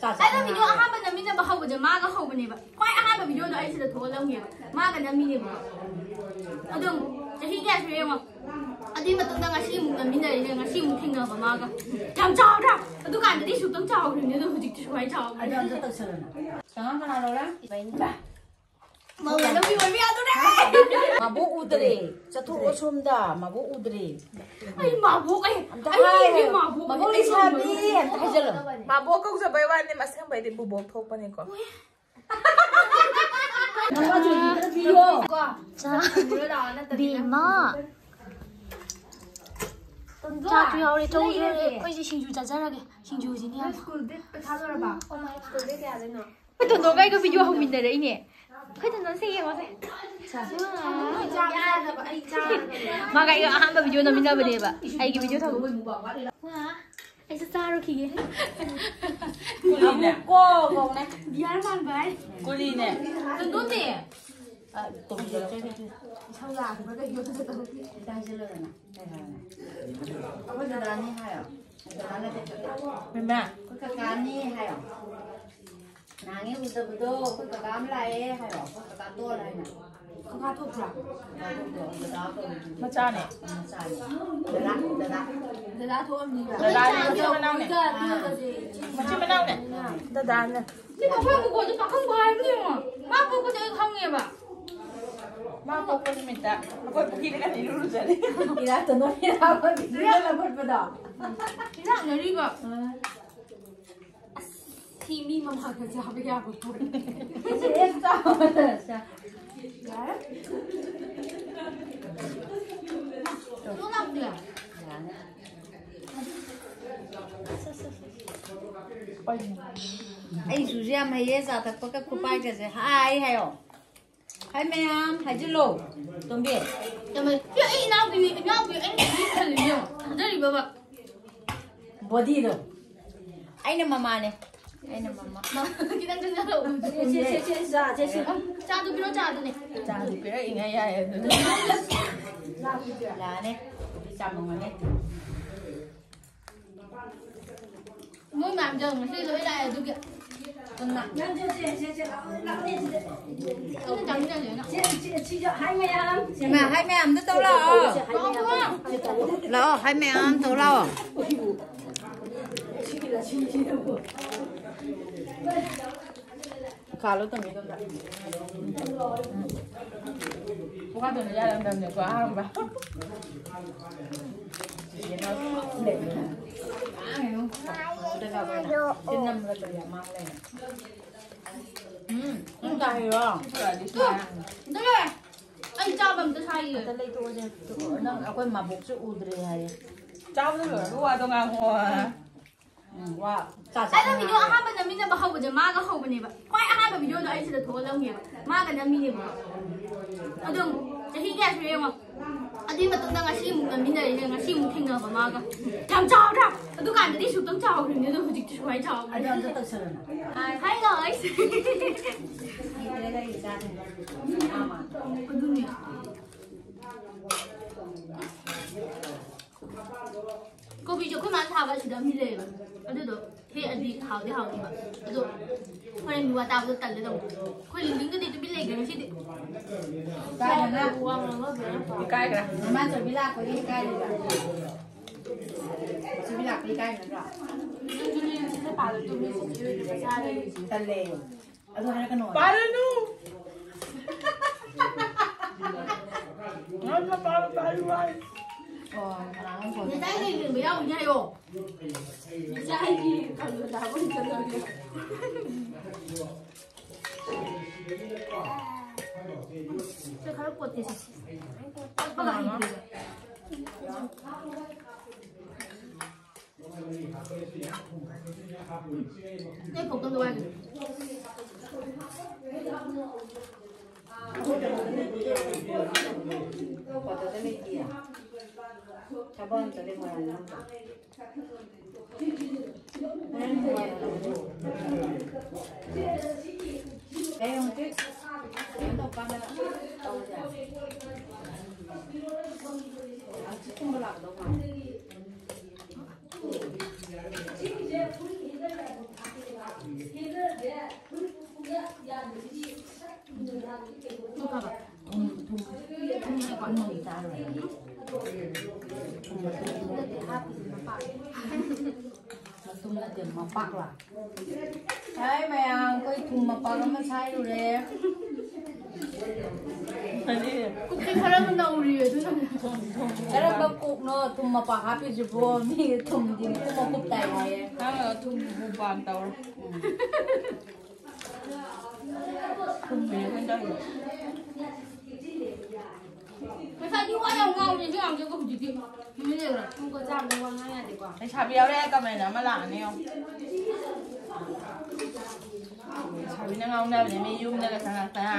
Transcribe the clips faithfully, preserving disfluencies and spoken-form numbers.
ꯑꯩꯅ ꯚꯤꯗꯤꯑꯣ ꯑꯍꯥꯟꯕ ꯅꯝꯃꯤꯟꯅꯕ ꯍꯧꯕꯁꯦ ꯃꯥꯒ ꯍꯧꯕꯅꯦꯕ꯫ ꯈ꯭ꯋꯥꯏ ꯑꯍꯥꯟꯕ ꯚꯤꯗꯤꯑꯣꯗꯣ ꯑꯩ ꯁꯤꯗ ꯊꯣꯛꯍꯜꯂꯝꯒꯦꯕ꯫ ꯃꯥꯒ ꯅꯝꯃꯤꯅꯦꯕ꯫ ꯑꯗꯨꯝ ꯆꯍꯤ ꯀꯌꯥ ꯁꯨꯔꯦ ꯌꯦꯡꯉꯣ꯫ ꯑꯗꯨꯏ ꯃꯇꯨꯡꯗ ꯉꯁꯤ ꯑꯃꯨꯛ ꯅꯝꯃꯤꯟꯅꯔꯤꯁꯦ, ꯉꯁꯤ ꯑꯃꯨꯛ ꯊꯦꯡꯅꯕ ꯃꯥꯒ꯫ ꯌꯥꯝ ꯆꯥꯎꯗ꯭ꯔꯥ? ꯑꯗꯨꯀꯥꯟꯗꯗꯤ ꯁꯨꯛꯇꯪ ꯆꯥꯎꯈ꯭ꯔꯤꯕꯅꯦ, ꯑꯗꯣ ꯍꯧꯖꯤꯛꯇꯤ ꯁꯨꯃꯥꯏꯅ ꯆꯥꯎꯈ꯭ꯔꯦ꯫ ꯑꯗꯣ ꯑꯝꯇ ꯇꯧꯁꯜꯂꯣꯅ꯫ ꯀꯅꯥ ꯀꯅꯥ ꯂꯧꯔꯦ? ꯃꯧ ꯂꯧꯕꯤ ꯑꯣꯏꯕ ꯌꯥꯗꯣꯔꯦ꯫ ꯃꯕꯣꯛ ꯎꯗ꯭ꯔꯦ꯫ ꯆꯠꯊꯣꯛꯑꯣ ꯁꯣꯝꯗ꯫ ꯃꯕꯣꯛ ꯎꯗ꯭ꯔꯦ꯫ ꯑꯩ ꯃꯥꯕꯣꯛ, ꯑꯩ, ꯑꯝꯇ ꯑꯩ ꯍꯥꯏꯌꯣ꯫ ꯃꯥꯕꯣꯛ, ꯃꯕꯣꯛ ꯑꯩ ꯂꯩꯁꯥꯕꯤ ꯃꯥꯕꯣꯛ꯫ ꯑꯝꯇ ꯍꯥꯏꯖꯜꯂꯣ꯫ ꯃꯥꯕꯣꯛ ꯀꯧꯖꯕꯩ ꯋꯥꯅꯤ, ꯃꯁꯦꯡꯕꯩꯗꯤ ꯕꯨꯕꯣꯛ ꯊꯣꯛꯄꯅꯤꯀꯣ꯫ ꯕꯦꯝꯃ꯫ ꯆꯥꯛꯁꯨ ꯌꯥꯎꯔꯦ, ꯆꯧꯁꯨ ꯌꯥꯎꯔꯦ꯫ ꯑꯩꯈꯣꯏꯁꯦ ꯁꯤꯡꯖꯨ ꯆꯥꯖꯔꯒꯦ꯫ ꯁꯤꯡꯖꯨꯁꯤꯅ ꯌꯥꯝ ꯁ꯭ꯀꯨꯜ ꯗꯦꯠ ꯄꯩꯁꯥ ꯂꯣꯏꯔꯕ? ꯑꯩꯈꯣꯏ ꯇꯣꯟꯗꯣꯒ ꯑꯩꯒ ꯚꯤꯗꯤꯑꯣ ꯍꯧꯃꯤꯟꯅꯔꯛꯏꯅꯦ꯫ ꯑꯩꯈꯣꯏ ꯇꯣꯟꯗꯣꯟꯁꯦ ꯌꯦꯡꯉꯣꯁꯦ꯫ ꯃꯥꯒ ꯑꯩꯒ ꯑꯍꯥꯟꯕ ꯚꯤꯗꯤꯑꯣ ꯅꯝꯃꯤꯟꯅꯕꯅꯦꯕ꯫ ꯑꯩꯒꯤ ꯚꯤꯗꯤꯑꯣ ꯊꯥꯒꯠꯄ꯫ ꯑꯩꯁꯨ ꯆꯥꯔꯨꯈꯤꯒꯦ꯫ ꯀꯣ ꯀꯧꯅꯦ꯫ ꯕꯤꯍꯥꯔ ꯃꯥꯟꯕ ꯍꯥꯏ꯫ ꯀꯨꯂꯤꯅꯦ꯫ ꯇꯣꯟꯗꯣꯟꯅꯦ꯫ ꯏꯁꯧ ꯂꯥꯡꯕ꯭ꯔꯥ ꯀꯩꯅꯣ? ꯍꯥꯏꯖꯜꯂꯣꯗꯅ꯫ ꯑꯩꯈꯣꯏ ꯗꯗꯥꯅꯤ ꯍꯥꯏꯌꯣ꯫ ꯗꯗꯥ ꯅꯠꯇꯦ꯫ ꯃꯦꯝꯃ꯫ ꯑꯩꯈꯣꯏ ꯀꯀꯥꯅꯤ ꯍꯥꯏꯌꯣ꯫ ꯅꯍꯥꯟꯉꯩ ꯎꯗꯕꯗꯣ ꯑꯩꯈꯣꯏ ꯀꯀꯥ ꯑꯃ ꯂꯥꯛꯑꯦ ꯍꯥꯏꯌꯣ꯫ ꯑꯩꯈꯣꯏ ꯀꯀꯥ ꯇꯣꯜ ꯍꯥꯏꯅ꯫ ꯀꯀꯥ ꯊꯣꯛꯄ꯭ꯔꯥ? ꯀꯀꯥ ꯊꯣꯛꯇꯦ, ꯗꯗꯥ ꯀꯧꯔꯤꯗꯨꯗꯤ꯫ ꯃꯆꯥꯅꯦ꯫ ꯃꯆꯥꯅꯦ꯫ ꯗꯗꯥ, ꯗꯗꯥ꯫ ꯗꯗꯥ ꯊꯣꯛꯑꯝꯅꯤꯕ꯫ ꯗꯗꯥꯅꯦ, ꯃꯆꯤꯟ ꯃꯅꯥꯎꯅꯦ꯫ ꯇꯣꯜꯒ ꯇꯣꯜꯒꯁꯦ ꯏꯆꯤꯟ ꯃꯆꯤꯟ ꯃꯅꯥꯎꯅꯦ꯫ ꯗꯗꯥꯅꯦ꯫ ꯁꯤ ꯃꯈꯣꯏ ꯃꯈꯣꯟꯁꯦ ꯄꯥꯈꯪ ꯐꯥꯔꯕꯅꯤ ꯌꯦꯡꯉꯣ꯫ ꯃꯥ ꯄꯣꯛꯄꯗ ꯑꯩ ꯈꯪꯉꯦꯕ꯫ ꯃꯥ ꯄꯣꯛꯄ ꯅꯨꯃꯤꯠꯇ ꯑꯩꯈꯣꯏ ꯄꯨꯈ꯭ꯔꯤꯗꯒ ꯏꯔꯨ ꯂꯨꯖꯔꯤ꯫ ꯏꯔꯥꯠꯇ ꯅꯣꯏ ꯏꯔꯥꯠ ꯂꯧꯈꯠꯄꯗꯣ꯫ ꯏꯔꯥꯠꯅꯔꯤꯕ꯫ ꯑꯥ꯫ ꯑꯁ, ꯁꯤ ꯃꯤ ꯃꯃꯥꯡꯗ ꯆꯥꯕ ꯌꯥꯕ ꯄꯣꯠ꯫ ꯁꯤ ꯍꯦꯛ ꯆꯥꯕꯗ ꯆꯥ-, ꯌꯥꯔꯦ꯫ ꯇꯣ ꯂꯥꯛꯇꯦ꯫ ꯌꯥꯔꯦ꯫ ꯑꯩ ꯖꯨꯁꯦ ꯌꯥꯝ ꯍꯩꯌꯦ, ꯆꯥ ꯊꯛꯄꯒ ꯈꯨꯄꯥꯏꯒꯁꯦ꯫ ꯍꯥꯏ ꯍꯥꯏꯌꯣ꯫ ꯍꯥꯏ ꯃꯌꯥꯝ ꯍꯥꯏꯖꯤꯜꯂꯣ꯫ ꯇꯣꯝꯕꯤ꯫ ꯌꯥꯝ ꯍꯩ꯫ ꯑꯦ, ꯑꯩ ꯏꯅꯥꯎꯄꯤꯅꯦ, ꯏꯅꯥꯎꯄꯤ ꯑꯩꯅ ꯍꯧꯖꯤꯛ ꯈꯜꯂꯤꯅꯦ ꯌꯦꯡꯉꯣ꯫ ꯊꯥꯖꯔꯤꯕꯕ꯫ ꯕꯣꯗꯤꯗꯣ꯫ ꯑꯩꯅ ꯃꯃꯥꯅꯦ꯫ ꯑꯩꯅ ꯃꯃꯥ꯫ ꯈꯤꯇꯪ ꯆꯪꯁꯤꯜꯂꯛꯑꯣ꯫ ꯁꯦ, ꯁꯦ, ꯁꯦ, ꯁꯦ, ꯆꯥ, ꯁꯦ, ꯁꯦ꯫ ꯆꯥꯗꯨ ꯄꯤꯔꯣ, ꯆꯥꯗꯨꯅꯦ꯫ ꯆꯥꯗꯨ ꯄꯤꯔꯛꯏꯉꯩ ꯌꯥꯏ ꯑꯗꯨꯗꯤ꯫ ꯂꯥꯛꯑꯅꯤ꯫ ꯆꯥ ꯃꯪꯉꯅꯤ꯫ ꯃꯣꯏ ꯃꯌꯥꯝꯗꯣ ꯉꯁꯤ ꯂꯣꯏ ꯂꯥꯛꯑꯦ ꯑꯗꯨꯒꯤ꯫ ꯅꯪꯁꯨ ꯁꯦ, ꯁꯦ, ꯁꯦ, ꯂꯥꯛꯑꯣ, ꯂꯥꯛꯑꯣ, ꯁꯦ, ꯁꯦ꯫ ꯄꯨꯟꯅ ꯆꯥꯃꯤꯟꯅꯁꯦꯅ꯫ ꯁꯦ, ꯁꯦ, ꯁꯤꯁꯨ ꯍꯥꯏ ꯃꯌꯥꯝ꯫ ꯁꯦ, ꯏꯃꯥ, ꯍꯥꯏ ꯃꯌꯥꯝꯗꯣ ꯇꯧ ꯂꯥꯛꯑꯣ꯫ ꯁꯦ, ꯍꯥꯏ ꯃꯌꯥꯝ꯫ ꯂꯥꯛꯑꯣ, ꯍꯥꯏ ꯃꯌꯥꯝ ꯇꯧ ꯂꯥꯛꯑꯣ꯫ ꯁꯤꯒꯤ ꯂꯁꯤꯡꯁꯤꯅꯕꯨ꯫ ꯀꯥꯂꯣ ꯇꯝꯕꯤꯗꯣꯝꯗ꯫ ꯄꯣꯀꯥꯗꯨꯅ ꯌꯥꯔꯝꯗꯕꯅꯦꯀꯣ ꯑꯍꯥꯟꯕ꯫ ꯎꯝ, ꯅꯪ ꯆꯥ ꯍꯩꯔꯣ? ꯑꯗꯨꯅꯦ꯫ ꯑꯩ ꯆꯥꯕ ꯑꯝꯇ ꯁꯥꯏꯌꯦ꯫ ꯑꯝꯇ ꯂꯩꯊꯣꯛꯑꯁꯦ꯫ ꯅꯪ ꯑꯩꯈꯣꯏ ꯃꯕꯣꯛꯁꯨ ꯎꯗ꯭ꯔꯦ ꯍꯥꯏꯌꯦ꯫ ꯆꯥꯕꯗ ꯂꯣꯏꯔꯒ ꯋꯥꯗꯣ ꯉꯥꯡꯉꯣ꯫ ꯎꯝ, ꯋꯥ ꯆꯥ ꯆꯥ ꯑꯩꯅ ꯚꯤꯗꯤꯑꯣ ꯉꯥꯡꯉꯣ꯫ ꯑꯍꯥꯟꯕ ꯅꯝꯃꯤꯟꯅꯕ ꯍꯧꯕꯁꯦ ꯃꯥꯒ ꯍꯧꯕꯅꯦꯕ꯫ ꯈ꯭ꯋꯥꯏ ꯑꯍꯥꯟꯕ ꯚꯤꯗꯤꯑꯣꯗꯣ ꯑꯩ ꯁꯤꯗ ꯊꯣꯛꯍꯜꯂꯝꯒꯦꯕ꯫ ꯃꯥꯒ ꯅꯝꯃꯤꯅꯦꯕꯀꯣ꯫ ꯑꯗꯨꯝ ꯆꯍꯤ ꯀꯌꯥ ꯁꯨꯔꯦ ꯌꯦꯡꯉꯣ꯫ ꯑꯗꯨꯒꯤ ꯃꯇꯨꯡꯗ ꯉꯁꯤ ꯑꯃꯨꯛ ꯅꯝꯃꯤꯟꯅꯔꯤꯁꯦ, ꯉꯁꯤ ꯑꯃꯨꯛ ꯊꯦꯡꯅꯕ ꯃꯥꯒ꯫ ꯌꯥꯝ ꯆꯥꯎꯗ꯭ꯔꯥ? ꯑꯗꯨꯀꯥꯟꯗꯗꯤ ꯁꯨꯛꯇꯪ ꯆꯥꯎꯈ꯭ꯔꯤꯕꯅꯦ, ꯑꯗꯣ ꯍꯧꯖꯤꯛꯇꯤ ꯁꯨꯃꯥꯏꯅ ꯆꯥꯎꯈ꯭ꯔꯦ꯫ ꯑꯗꯣ ꯑꯝꯇ ꯇꯧꯁꯜꯂꯣꯅꯦ꯫ Hi guys꯫ ꯍꯩꯇ꯭ꯔꯦ ꯂꯩꯔꯤ ꯆꯥꯁꯦ꯫ ꯑꯗꯨꯅꯦ꯫ ꯀꯣꯕꯤꯁꯨ ꯑꯩꯈꯣꯏ ꯃꯥꯅ ꯊꯥꯕ ꯑꯁꯤꯗ ꯑꯃꯗꯤ ꯂꯩꯌꯦꯕ꯫ ꯑꯗꯨꯗꯣ ꯍꯦꯛꯑꯗꯤ ꯍꯥꯎꯗꯤ ꯍꯥꯎꯅꯤꯕ꯫ ꯑꯗꯣ ꯍꯣꯔꯦꯟ ꯃꯤ ꯋꯥ ꯇꯥꯕꯗꯣ ꯇꯜꯂꯦ ꯇꯧꯕ꯫ ꯑꯩꯈꯣꯏ ꯂꯤꯡꯂꯤꯡꯒꯗꯤ ꯇꯨꯃꯤꯟ ꯂꯩꯈ꯭ꯔꯦ ꯉꯁꯤꯗꯤ꯫ ꯏꯀꯥꯏꯗꯅ꯫ ꯋꯥ ꯉꯥꯡꯅꯕ ꯌꯥꯝ ꯄꯥꯝꯃꯦ꯫ ꯏꯀꯥꯏꯈ꯭ꯔꯦ꯫ ꯃꯃꯥ ꯆꯧꯕꯤ ꯂꯥꯛꯄꯒꯤ ꯏꯀꯥꯏꯔꯤꯕ꯫ ꯆꯧꯕꯤ ꯂꯥꯛꯄꯒꯤ ꯏꯀꯥꯏꯔꯤ ꯅꯠꯇ꯭ꯔꯣ? ꯅꯪꯁꯨꯅꯦ ꯅꯆꯤꯟ ꯅꯄꯥꯗꯣ ꯇꯨꯝꯃꯤ ꯆꯤꯆꯦ ꯍꯣꯏꯗ ꯃꯆꯥ ꯂꯩꯔꯤꯁꯦ꯫ ꯇꯜꯂꯦ꯫ ꯑꯗꯨ ꯍꯥꯏꯔꯛꯀꯅꯣ꯫ ꯄꯥꯔꯅꯨ! ꯅꯪꯅ ꯄꯥꯔꯣ, ꯄꯥꯔꯨ ꯍꯥꯏ꯫ ꯑꯣ, ꯀꯅꯥꯅꯣ ꯐꯣꯟ ꯉꯁꯥꯏ ꯂꯩꯔꯝꯕ ꯌꯥꯎꯕꯅꯤ ꯍꯥꯏꯌꯣ꯫ ꯉꯁꯥꯏꯒꯤ ꯀꯩꯅꯣ ꯇꯥꯕ ꯑꯣꯏꯅ ꯆꯠꯂꯨꯔꯦ꯫ ꯁꯤ ꯈꯔ ꯀꯣꯠꯀꯦꯁꯦ꯫ ꯀꯣꯠꯄꯒ ꯍꯩꯇ꯭ꯔꯦꯕ꯫ ꯅꯣꯏ ꯈꯣꯛꯇꯣꯝꯗꯣ ꯋꯥꯏꯒꯦ꯫ ꯊꯕꯛ ꯑꯝꯇ ꯂꯩ ꯃꯌꯥꯝ ꯅꯪ꯫ ꯍꯌꯦꯡ ꯍꯪꯆꯤꯠ ꯀꯩꯅꯣ ꯇꯧꯀꯥꯟꯗ ꯇꯧꯁꯦ꯫ ꯍꯪꯆꯤꯠꯀꯨꯝꯕ ꯂꯥꯛꯀꯗꯧ ꯃꯥꯜꯂꯦ꯫ ꯃꯇꯨꯝ ꯅꯠꯇꯦ, ꯃꯄꯥꯛꯂ? ꯍꯥꯏ ꯃꯌꯥꯝ, ꯑꯩꯈꯣꯏ ꯊꯨꯝ ꯃꯄꯥꯛ ꯑꯃ ꯁꯥꯏꯔꯨꯔꯦ꯫ ꯀꯨꯞꯇꯤ ꯈꯔ ꯅꯧꯔꯤꯌꯦ, ꯑꯗꯨꯅꯅꯦ꯫ ꯀꯔꯝꯕ ꯀꯣꯛꯅꯣ ꯊꯨꯝ ꯃꯄꯥꯛ ꯍꯥꯞꯄꯤꯁꯤꯕꯣ? ꯃꯤ ꯊꯨꯝꯗꯤ ꯃꯀꯨꯞ ꯃꯀꯨꯞ ꯇꯥꯏ ꯍꯥꯏꯌꯦ꯫ ꯅꯪꯅ ꯊꯨꯝ ꯃꯀꯨꯞ ꯄꯥꯝ ꯇꯧꯔꯣ꯫ ꯊꯨꯝꯃꯦ ꯑꯩꯈꯣꯏꯅ ꯇꯧꯔꯤꯗꯣ꯫ ꯉꯁꯥꯏꯗꯤ ꯋꯥ ꯌꯥꯝ ꯉꯥꯡꯕꯅꯦ, ꯁꯤ ꯉꯥꯡꯗꯦꯀꯣ ꯍꯧꯖꯤꯛꯇꯤ꯫ ꯇꯨꯃꯤꯟ ꯂꯩꯈ꯭ꯔꯦ꯫ ꯄꯨꯡ ꯀꯣ ꯆꯥꯝꯗ ꯋꯥ ꯉꯥꯡ ꯌꯥꯗꯦꯀꯣ꯫ ꯂꯩꯁꯥꯕꯤ ꯌꯥꯎꯔꯦ ꯍꯥꯏ ꯀꯃꯦꯟ ꯑꯃ ꯂꯥꯛꯑꯅꯤ ꯌꯦꯡꯉꯣ꯫ ꯂꯩꯁꯥꯕꯤꯅ ꯉꯥꯎꯅꯕꯅꯦ ꯃꯤ ꯌꯨꯝꯗꯒ ꯆꯪꯉꯛꯇꯅ꯫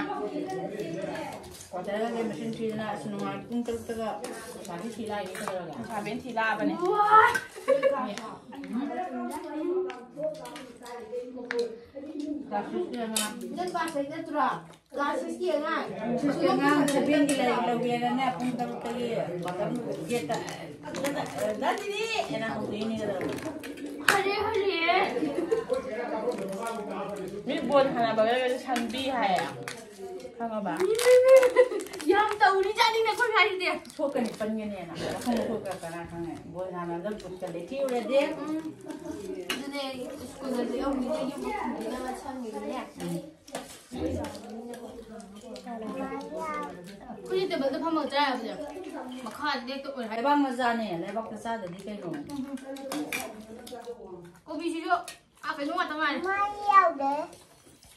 ꯀ꯭ꯋꯥꯇꯔꯒꯁꯦ ꯃꯁꯤꯡ ꯊꯤꯗꯅ ꯑꯁ ꯅꯨꯡꯉꯥꯏ ꯄꯨꯡ ꯇꯔꯨꯛꯇꯒ ꯂꯩꯁꯥꯕꯤ ꯊꯤ ꯂꯥꯛꯏꯅꯤ ꯀꯩꯗꯧꯔꯒꯦ? ꯂꯩꯁꯥꯕꯤꯅ ꯊꯤ ꯂꯥꯛꯑꯕꯅꯦ꯫ ꯅꯪ class six ꯀꯤ ꯑꯉꯥꯡ꯫ Class six ꯀꯤ ꯑꯉꯥꯡ sevenꯒꯤ ꯂꯥꯏꯔꯤꯛ ꯂꯧꯒꯦꯅꯅꯦ, ꯄꯨꯡ ꯇꯔꯨꯛꯇꯒꯤ ꯕꯥꯇꯟ ꯒꯦꯠꯇ, "ꯗꯥ ꯗꯤꯗꯤ" ꯑꯅ ꯍꯧꯗꯣꯛꯏꯅꯦ ꯀꯩꯗꯧꯔꯒꯦ? ꯍꯔꯦ, ꯍꯔꯦ꯫ ꯃꯤ ꯕꯣꯜ ꯁꯥꯟꯅꯕꯒ ꯁꯟꯕꯤ ꯍꯥꯏꯌꯦ꯫ ꯈꯪꯉꯕ? ꯌꯥꯝ ꯇꯧꯔꯤꯖꯥꯠꯅꯤꯅꯦ ꯑꯩꯈꯣꯏ ꯁ꯭ꯋꯥꯏꯁꯤꯗꯤ꯫ ꯁꯣꯛꯀꯅꯤ, ꯄꯟꯒꯅꯤꯅ꯫ ꯃꯈꯣꯡ ꯃꯈꯣꯡ ꯀꯅꯥ ꯈꯪꯉꯦ? ꯕꯣꯜ ꯁꯥꯟꯅꯕꯗ ꯕꯨꯠꯀ ꯂꯩꯊꯦꯛꯎꯔꯗꯤ꯫ ꯎꯝ꯫ ꯑꯗꯨꯅꯦ, ꯁ꯭ꯀꯨꯜꯗꯁꯨ ꯌꯧꯅꯤꯡꯗꯦ, ꯌꯨꯝꯗ ꯊꯝꯕꯤꯅꯕ ꯁꯪꯉꯤꯗꯨꯅꯦ꯫ ꯎꯝ꯫ ꯑꯩꯈꯣꯏꯗꯤ ꯇꯦꯕꯜꯗ ꯐꯝꯃꯒ ꯆꯥ ꯌꯥꯕꯁꯦ꯫ ꯃꯈꯥꯗ ꯂꯦꯞꯇ ꯑꯣꯏꯔꯦ ꯍꯥꯏ꯫ ꯂꯩꯕꯥꯛ ꯃꯆꯥꯅꯦ, ꯂꯩꯕꯥꯛꯇ ꯆꯥꯗꯗꯤ ꯀꯩꯅꯣ? ꯎꯝ꯫ ꯀꯣꯕꯤꯁꯤꯁꯨ, ꯑꯥ, ꯀꯩꯅꯣ ꯉꯥꯛꯇ ꯉꯥꯏꯔꯦ꯫ ꯃꯥꯏ ꯌꯥꯎꯗꯦ꯫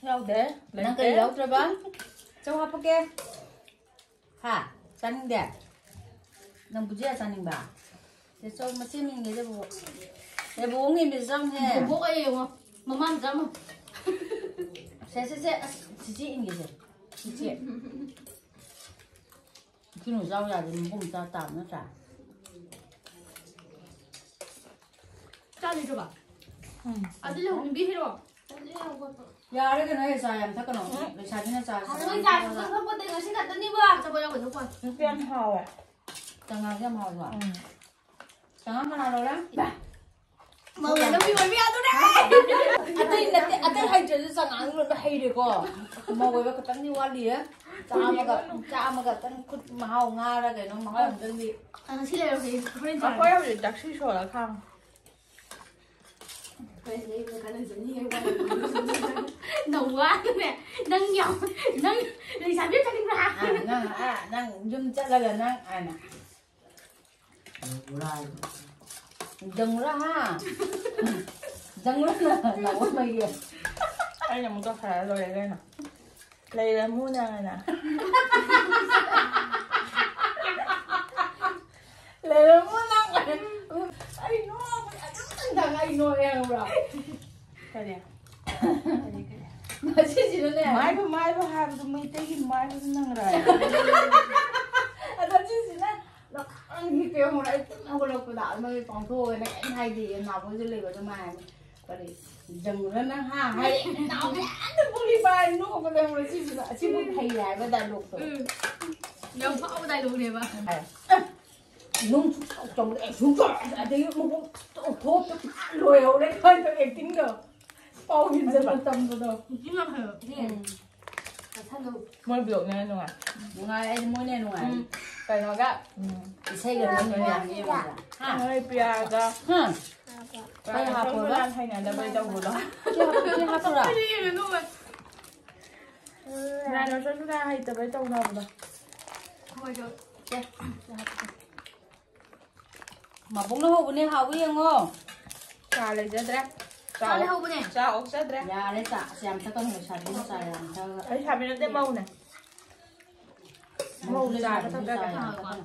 ꯌꯥꯎꯗꯦ? ꯅꯪ ꯀꯔꯤ ꯂꯩꯇꯦ꯫ ꯌꯥꯎꯗ꯭ꯔꯕ? ꯆꯧ ꯍꯥꯞꯄꯛꯀꯦ꯫ ꯍꯥ? ꯆꯥꯅꯤꯡꯗꯦ? ꯅꯪ ꯕꯨꯖꯤꯌꯥ ꯆꯥꯅꯤꯡꯕ? ꯁꯦ, ꯆꯧ ꯃꯆꯦ ꯃꯤꯡꯒꯦ, ꯁꯦ, ꯕꯣꯕꯣꯛ꯫ ꯁꯦ, ꯕꯣꯕꯣꯛ ꯃꯤꯡꯒꯦ, ꯆꯧꯅꯦ꯫ ꯕꯣꯕꯣꯛ ꯑꯩ ꯌꯦꯡꯉꯣ, ꯃꯃꯥ ꯃꯆꯥ ꯑꯃ꯫ ꯁꯦ, ꯁꯦ, ꯁꯦ, ꯑꯁ, ꯆꯤꯆꯦ ꯏꯟꯒꯦꯁꯦ꯫ ꯆꯤꯆꯦ꯫ ꯏꯆꯤꯅꯨ ꯆꯥꯎ ꯌꯥꯗꯦ, ꯃꯕꯨꯡ ꯆꯥ ꯇꯥꯕ ꯅꯠꯇ꯭ꯔꯥ? ꯆꯥ ꯂꯩꯇ꯭ꯔꯕ? ꯎꯝ꯫ ꯑꯗꯨꯗꯤ ꯍꯧꯖꯤꯛ ꯄꯤꯈꯤꯔꯣ? ꯌꯥꯔꯦ ꯀꯩꯅꯣ, ꯑꯩ ꯆꯥ ꯌꯥꯝ ꯊꯛꯀꯅꯣ꯫ ꯎꯝ꯫ ꯂꯩꯁꯥꯕꯤꯅ ꯆꯥ ꯅꯣꯏ ꯆꯥ ꯁꯨꯡꯊꯛ ꯊꯛꯄꯣꯠꯇꯦ, ꯉꯁꯤ ꯈꯛꯇꯅꯤꯕꯣ꯫ ꯑꯆꯥꯄꯣꯠ ꯌꯥꯎꯕ ꯊꯛꯄ꯫ ꯅꯨꯄꯤ ꯌꯥꯝ ꯍꯥꯎꯋꯦ꯫ ꯆꯉꯥꯡꯁꯦ ꯌꯥꯝ ꯍꯥꯎꯕ꯫ ꯎꯝ꯫ ꯆꯉꯥꯡ ꯀꯅꯥ ꯂꯧꯔꯦ? ꯃꯧꯅ ꯂꯧꯕꯤ ꯑꯣꯏꯕ ꯌꯥꯗꯣꯔꯦ꯫ ꯑꯇꯩ ꯅꯠꯇꯦ, ꯑꯇꯩ ꯍꯩꯇ꯭ꯔꯁꯨ ꯆꯉꯥꯡ ꯂꯣꯟꯕ ꯍꯩꯔꯦꯀꯣ꯫ ꯃꯧ ꯑꯣꯏꯕ ꯈꯛꯇꯪꯗꯤ ꯋꯥꯠꯂꯤꯌꯦ꯫ ꯆꯥꯝꯃꯒ ꯆꯥꯝꯃꯒ ꯈꯤꯇꯪ ꯈꯨꯠ ꯃꯍꯥꯎ ꯉꯥꯔ ꯀꯩꯅꯣ ꯃꯍꯥꯎ ꯑꯝꯇꯪꯗꯤ꯫ ꯉꯁꯤ ꯂꯩꯔꯝꯃꯦ ꯍꯣꯔꯦꯟ ꯑꯩꯈꯣꯏ ꯆꯥꯔꯦ꯫ ꯍꯧꯖꯤꯛ ꯆꯥꯛꯁꯤ ꯁꯣꯜꯂ ꯈꯥꯡ ꯍꯣꯔꯦꯟ ꯂꯩꯕ ꯀꯥꯟꯅꯖꯅꯤ꯫ ꯅꯋꯥꯅꯅꯦ ꯅꯪ ꯌꯥꯝ ꯅꯪ ꯂꯩꯁꯥꯕꯤ ꯑꯃ ꯆꯠꯅꯤꯡꯕ꯭ꯔꯥ? ꯑꯥ, ꯅꯪ ꯑꯥ, ꯅꯪ ꯌꯨꯝ ꯆꯠꯂꯒ ꯅꯪ ꯑꯅ ꯖꯪꯒꯨꯔꯥ ꯍꯥ? ꯖꯪꯒꯨꯔꯥ ꯂꯥꯛꯑꯣ ꯃꯩꯒꯤ꯫ ꯑꯩꯅ ꯑꯃꯨꯛ ꯇꯧꯁꯜꯂ ꯂꯣꯏꯔꯦ ꯀꯩꯅꯣ꯫ ꯂꯩꯔꯝꯃꯨ ꯅꯪ ꯑꯅ꯫ ꯂꯩꯔꯝꯃꯣ ꯅꯪ꯫ ꯑꯩ ꯅꯣꯛꯄꯗ ꯑꯗꯨꯝ ꯅꯪ ꯑꯩ ꯅꯣꯛꯑꯦ ꯈꯪꯕ꯭ꯔꯥ? ꯀꯔꯤ? ꯉꯁꯤꯁꯤꯅꯅꯦ꯫ ꯃꯥꯏꯕ ꯃꯥꯏꯕ ꯍꯥꯏꯕꯗꯨ ꯃꯩꯇꯩꯒꯤ ꯃꯥꯏꯕꯗꯨ ꯅꯪꯔꯥ? ꯑꯗꯣ ꯁꯤꯁꯤꯅ ꯂꯣꯛꯇꯥꯛ ꯍꯤꯞꯄꯦ ꯈꯪꯕ꯭ꯔꯥ? ꯑꯩ ꯇꯨꯝ ꯍꯧꯒꯠꯂꯛꯄꯗ ꯅꯣꯏ ꯄꯥꯡꯊꯣꯛꯑꯒ ꯀꯩꯝ ꯍꯥꯏꯗꯦ ꯅꯥꯕꯣꯏꯁꯨ ꯂꯩꯕ ꯑꯗꯨꯃꯥꯏꯅ ꯀꯔꯤ ꯖꯪꯒꯨꯔ ꯅꯪ ꯍꯥ ꯍꯥꯏ ꯅꯥꯎꯕꯤ ꯑꯗꯨ ꯄꯨꯂꯤ ꯄꯥꯏ ꯅꯣꯛꯄꯗ ꯈꯪꯕ꯭ꯔꯥ? ꯁꯤꯁꯤꯅ ꯑꯁꯤꯕꯨ ꯐꯩ ꯍꯥꯏꯕ ꯗꯥꯏꯂꯣꯛꯇꯣ꯫ ꯎꯝ꯫ ꯌꯥꯝ ꯐꯥꯎꯕ ꯗꯥꯏꯂꯣꯛꯅꯦꯕ꯫ ꯅꯨꯡ ꯁꯨꯡꯆꯥꯎ ꯆꯥꯎꯕꯗ ꯑꯩ ꯁꯨꯡꯆꯥꯎ ꯑꯗꯒꯤ ꯃꯕꯨꯛ ꯊꯣꯛꯇ ꯂꯣꯏꯍꯧꯔꯦ ꯈꯟꯕ ꯑꯦꯛꯇꯤꯡꯗꯣ ꯄꯥꯎ ꯍꯦꯟꯖꯜꯂ ꯇꯝꯕꯗꯣ꯫ ꯎꯆꯤꯅ ꯐꯩꯕ꯫ ꯎꯝ꯫ ꯆꯥꯁꯜꯂꯨ꯫ ꯃꯣꯏ ꯕ꯭ꯂꯣꯛꯅꯦ ꯅꯨꯡꯉꯥꯏ꯫ ꯅꯨꯡꯉꯥꯏ ꯑꯩꯗꯤ ꯃꯣꯏꯅ ꯅꯨꯡꯉꯥꯏ꯫ ꯎꯝ꯫ ꯀꯩꯅꯣꯒ ꯏꯁꯩꯒ ꯑꯗꯨꯝ ꯌꯥꯝ ꯌꯦꯡꯉꯗ꯭ꯔꯥ? ꯍꯥ? ꯅꯣꯏ ꯄꯤꯌꯥꯒ ꯍꯥ? ꯀꯩ ꯍꯥꯞꯄꯣꯏꯕ? ꯌꯥꯝ ꯍꯩꯅꯗꯕꯩ ꯇꯧꯕꯗꯣ꯫ ꯁꯤ ꯍꯥꯞꯄ- ꯁꯤ ꯍꯥꯞꯄ꯭ꯔꯥ? ꯑꯩꯗꯤ ꯌꯦꯡꯉꯦ ꯅꯣꯛꯑꯦ꯫ ꯗꯥꯏꯅꯣꯁꯔ ꯁꯨꯅ ꯍꯩꯇꯕꯩ ꯇꯧꯅꯕꯗꯣ꯫ ꯍꯣꯏ ꯆꯣ꯫ ꯃꯕꯨꯛꯅ ꯍꯧꯕꯅꯦ ꯍꯥꯎꯕ ꯌꯦꯡꯉꯣ꯫ ꯆꯥ ꯂꯩꯖꯗ꯭ꯔꯦ꯫ ꯆꯥ ꯂꯩꯍꯧꯕꯅꯦ꯫ ꯆꯥ ꯑꯣꯛꯆꯗ꯭ꯔꯦ꯫ ꯌꯥꯔꯦ ꯆꯥ ꯑꯁ ꯌꯥꯝ ꯊꯛꯀꯅꯨ ꯂꯩꯁꯥꯕꯤꯅ ꯆꯥ ꯌꯥꯝ ꯊꯛꯑꯒ꯫ ꯑꯩ ꯁꯥꯕꯤ ꯅꯠꯇꯦ ꯃꯧꯅꯦ꯫ ꯃꯧ ꯆꯥ ꯈꯛꯇ ꯊꯛꯀꯅꯤ꯫ ꯌꯥꯝ ꯊꯛꯀꯅꯨ꯫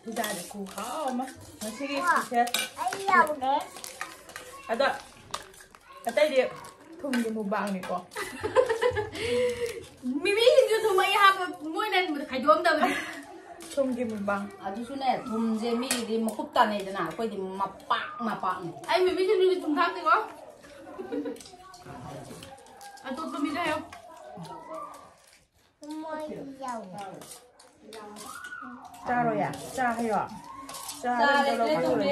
ꯄꯤꯖꯥꯗꯤ ꯈꯨꯍꯥꯎ ꯑꯃ꯫ ꯉꯁꯤꯒꯤ ꯏꯁꯄꯤꯁꯦꯜ꯫ ꯑꯗꯣ ꯑꯇꯩꯗꯤ ꯊꯨꯝꯒꯤ ꯃꯨꯛꯕꯥꯡꯅꯤꯀꯣ꯫ ꯃꯤꯃꯤꯁꯤꯡꯁꯨ ꯊꯨꯝ ꯑꯩ ꯍꯥꯞꯄ ꯃꯣꯏꯅ ꯈꯥꯏꯗꯣꯛꯑꯝꯗꯕꯅꯦ꯫ ꯊꯨꯝꯒꯤ ꯃꯨꯛꯕꯥꯡ꯫ ꯑꯗꯨꯁꯨꯅꯦ ꯊꯨꯝꯁꯦ ꯃꯤꯒꯤꯗꯤ ꯃꯀꯨꯞ ꯇꯥꯟꯅꯩꯗꯅ ꯑꯩꯈꯣꯏꯗꯤ ꯃꯄꯥꯛ ꯃꯄꯥꯛꯅꯤ꯫ ꯑꯩ ꯃꯤꯃꯤꯁꯤꯡꯁꯨ ꯊꯨꯝ ꯊꯥꯛꯇꯦꯀꯣ꯫ ꯑꯇꯣꯞꯄ ꯃꯤꯗ ꯍꯥꯏꯌꯣ꯫ ꯆꯥꯔꯣ ꯌꯥ꯫ ꯆꯥ ꯍꯩꯌꯣ꯫ ꯆꯥ ꯆꯥ ꯍꯩꯌꯣ꯫ ꯂꯩꯇ꯭ꯔꯦ ꯊꯨꯝꯕꯤ꯫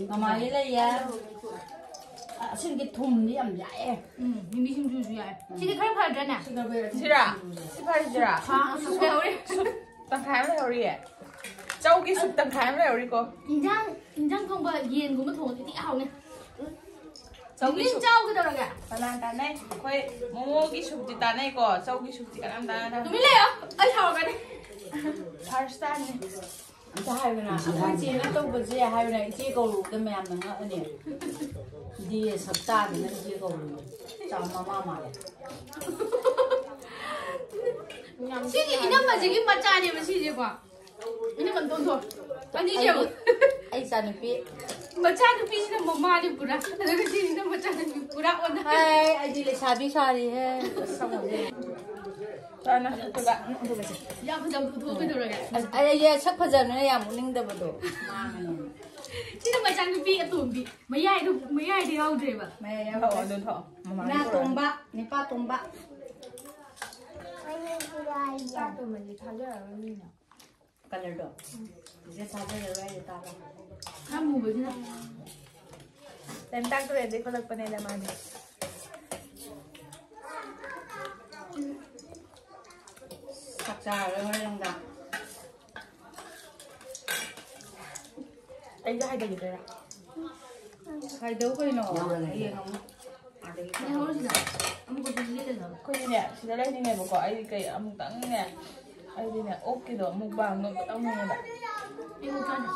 ꯃꯃꯥꯒꯤ ꯂꯩꯌꯦ꯫ ꯑꯁꯤꯒꯤ ꯊꯨꯝꯗꯤ ꯌꯥꯝ ꯌꯥꯛꯑꯦ꯫ ꯎꯝ, ꯃꯤꯃꯤ ꯁꯤꯡꯖꯨꯁꯨ ꯌꯥꯏ꯫ ꯁꯤꯗꯤ ꯈꯔ ꯐꯗ꯭ꯔꯅꯦ? ꯁꯤꯒ ꯕꯦꯔ ꯁꯤꯔꯥ? ꯁꯤ ꯐꯔꯁꯤꯔꯥ? ꯍꯥ, ꯑꯁꯨꯛ ꯂꯩꯍꯧꯔꯤ꯫ ꯁꯨꯞ ꯇꯪꯈꯥꯏ ꯑꯃ ꯂꯩꯍꯧꯔꯤꯌꯦ꯫ ꯆꯧꯒꯤ ꯁꯨꯞ ꯇꯪꯈꯥꯏ ꯑꯃ ꯂꯩꯍꯧꯔꯤꯀꯣ꯫ ꯏꯟꯖꯥꯡ, ꯏꯟꯖꯥꯡ ꯊꯣꯡꯕ ꯌꯦꯟꯒꯨꯝꯕ ꯊꯣꯡꯉꯗꯤ ꯊꯤ ꯍꯥꯎꯅꯤ꯫ ꯆꯧꯒꯤ ꯃꯤꯃꯤ ꯁꯨꯞ ꯆꯥꯎ ꯀꯩꯗꯧꯔꯒꯦ? ꯀꯅꯥ ꯇꯥꯟꯅꯩ? ꯑꯩꯈꯣꯏ ꯃꯣꯃꯣꯒꯤ ꯁꯨꯞꯇꯤ ꯇꯥꯟꯅꯩꯀꯣ꯫ ꯆꯧꯒꯤ ꯁꯨꯞꯇꯤ ꯀꯅꯥꯝ ꯇꯥꯟꯅꯗꯕꯅꯤ꯫ ꯇꯨꯃꯤꯟ ꯂꯩꯌꯣ꯫ ꯑꯩ ꯁꯥꯎꯔꯛꯀꯅꯤ꯫ ꯐꯥꯔꯁ ꯇꯥꯏꯝꯅꯤ꯫ ꯑꯝꯇ ꯍꯥꯏꯌꯨꯗꯅ, ꯑꯩꯈꯣꯏ ꯆꯦꯅ ꯇꯧꯕꯁꯦ ꯍꯥꯏꯌꯨꯅ, ꯏꯆꯦ ꯀꯧꯔꯨꯕꯗ ꯃꯌꯥꯝꯅ ꯉꯛꯑꯅꯤ꯫ ꯗꯤ ꯁꯛꯇꯥꯗꯅ ꯏꯆꯦ ꯀꯧꯔꯨꯕ꯫ ꯆꯥꯎ ꯃꯃꯥ ꯃꯥꯜꯂꯦ꯫ ꯁꯤꯗꯤ ꯏꯅꯝꯃꯁꯤꯒꯤ ꯃꯆꯥꯅꯦꯕ ꯁꯤꯁꯦꯀꯣ꯫ ꯏꯅꯝꯃ ꯇꯣꯟꯊꯣ꯫ ꯑꯅꯤꯁꯦ ꯑꯃꯨꯛ꯫ ꯑꯩ ꯏꯆꯥꯅꯨꯄꯤ꯫ ꯃꯆꯥꯅꯨꯄꯤꯁꯤꯅ ꯃꯃꯥꯅꯤ ꯄꯨꯔꯥ꯫ ꯑꯗꯨꯒ ꯁꯤꯁꯤꯅ ꯃꯆꯥꯅꯨꯄꯤ ꯄꯨꯔꯥ ꯑꯣꯟꯅ꯫ ꯍꯥꯏ, ꯑꯩꯗꯤ ꯂꯩꯁꯥꯕꯤ ꯁꯥꯔꯤꯍꯦ꯫ ꯆꯥꯅ ꯑꯗꯨꯒ ꯌꯥꯝ ꯐꯖꯕ ꯄꯨꯊꯣꯛꯑꯣ ꯀꯩꯗꯧꯔꯒꯦ? ꯑꯁ, ꯑꯩ, ꯑꯩ ꯁꯛ ꯐꯖꯕꯅꯤꯅ ꯌꯥꯝ ꯎꯠꯅꯤꯡꯗꯕꯗꯣ꯫ ꯁꯤꯅ ꯃꯆꯥꯅꯨꯄꯤ ꯑꯇꯣꯝꯕꯤ꯫ ꯃꯌꯥꯏꯗ, ꯃꯌꯥꯏꯗ ꯌꯥꯎꯗ꯭ꯔꯦꯕ꯫ ꯃꯌꯥꯏ ꯌꯥꯎ-, ꯊꯛꯑꯣ ꯑꯗꯨ ꯊꯛꯑꯣ꯫ ꯃꯃꯥꯅ ꯏꯃꯥ ꯄꯨꯔꯛꯑꯣ꯫ ꯇꯣꯝꯕ, ꯅꯤꯄꯥ ꯇꯣꯝꯕ꯫ ꯆꯥꯛꯇꯣꯃꯗꯤ ꯊꯥꯖꯔꯔꯣꯏ ꯃꯤꯅ꯫ ꯀꯂꯔꯗꯣ꯫ ꯏꯆꯦ ꯊꯥꯖꯔꯔꯣꯏ ꯍꯥꯏꯁꯦ ꯇꯥꯕ꯭ꯔꯥ? ꯈꯔ ꯃꯨꯕꯁꯤꯅ꯫ ꯂꯥꯏꯝ ꯇꯥꯛꯇꯣꯔꯦ ꯑꯗꯩ ꯈꯣꯠꯂꯛꯄꯅꯦꯗ ꯃꯥꯗꯤ꯫ ꯆꯥꯛ ꯆꯥꯔꯔꯣꯏ ꯍꯣꯔꯦꯟ ꯅꯨꯡꯗꯥꯡ꯫ ꯑꯩꯁꯨ ꯍꯥꯏꯗꯈꯤꯗꯣꯏꯔꯥ? ꯍꯥꯏꯗꯧ ꯀꯩꯅꯣ? ꯌꯥꯎꯔꯒ ꯍꯌꯦꯡ ꯑꯃꯨꯛ ꯑꯥꯗꯒꯤ ꯂꯩꯍꯧꯔꯁꯤꯅ꯫ ꯑꯃꯨꯛ ꯀꯣꯏꯆꯠ ꯆꯠꯂꯦꯗꯅ꯫ ꯑꯩꯈꯣꯏꯗꯤꯅꯦ ꯁꯤꯗ ꯂꯩꯅꯤꯡꯉꯦꯕꯀꯣ꯫ ꯑꯩꯗꯤ ꯀꯩ ꯑꯃꯨꯛꯇꯪꯅꯦ, ꯑꯩꯗꯤꯅꯦ ꯑꯣꯛꯀꯤꯗꯣ ꯃꯨꯛꯕꯥꯡꯗꯣ ꯑꯃꯨꯛꯇꯪ ꯌꯦꯡꯉꯦꯕ꯫ ꯑꯩ ꯑꯃꯨꯛ ꯆꯥꯅꯤ꯫